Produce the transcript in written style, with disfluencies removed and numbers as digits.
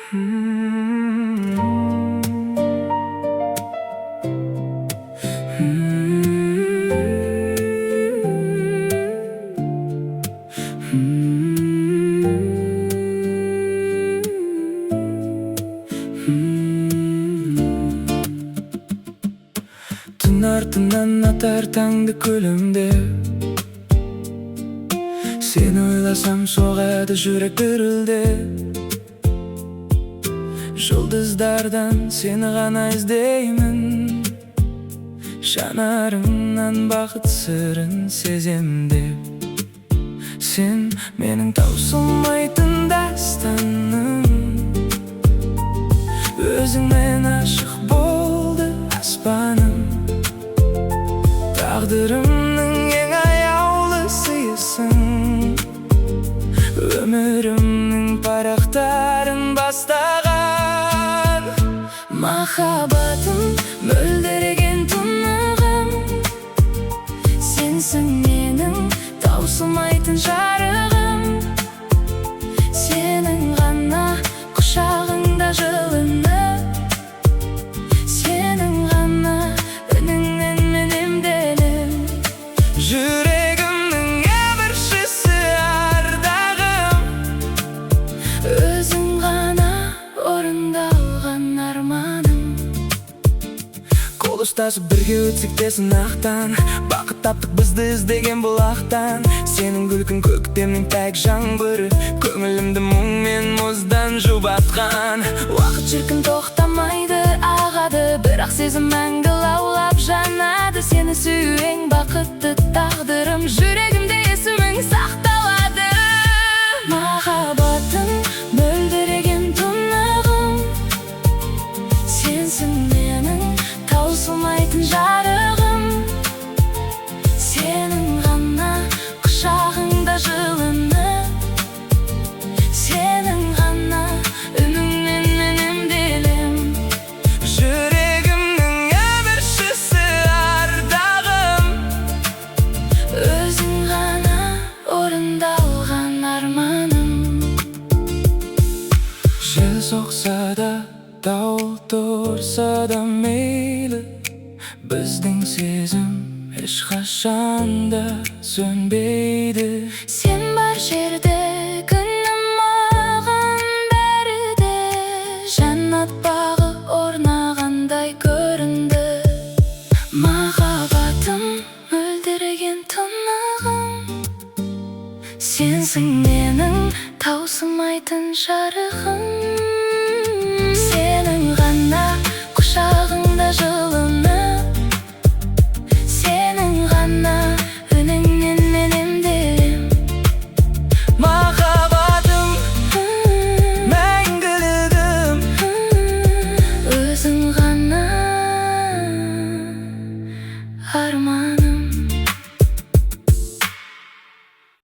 Түн артынан атар таңды күлімдеп, сені ойласам, соғады жүрек дірілдеп. Жұлдыздардан сені ғана іздеймін, жанарыңнан бақыт сырын сезем деп. Сен менің таусылмайтын дастаным, өзіңмен ашық болды аспаным. Тағдырымның ең аяулы сыйысың, өмірімнің парақтарын бастаған. Махаббатым, мөлдіреген тұнығым, сенсің менің таусылмайтын жарығым. Сенің ғана құшағыңда жылынып, сенің ғана үніңнен мен емделем. Жүрегімнің әміршісі, ардағым. Өзің ғана орындалған арманым. Қол ұстасып бірге өтсек те сынақтан, бақыт таптық бізді іздеген бұлақтан. Сенің күлкің көктемнің пәк жаңбыры, көңілімді мұң мен мұздан жұбатқан. Уақыт, шіркін, тоқтамайды, ағады, бірақ сезім мәңгі лаулап жанады. Сені сүю ең бақытты тағдырым, жүрегімде есімің сақталады. Махаббатым, мөлдіреген тұнығым, сенсің менің таусылмайтын жарығым. Сенің ғана құшағыңда жылынып, сенің ғана үніңмен мен емделем. Жүрегімнің әміршісі, ардағым. Өзің ғана орындалған арманым. Жел соқса да, дауыл тұрса да мейлі, біздің сезім ешқашан да сөнбейді. Сен бар жерде күнім маған бәрі де жәннат бағы орнағандай көрінді. Махаббатым, мөлдіреген тұнығым, сенсің менің таусылмайтын жарығым.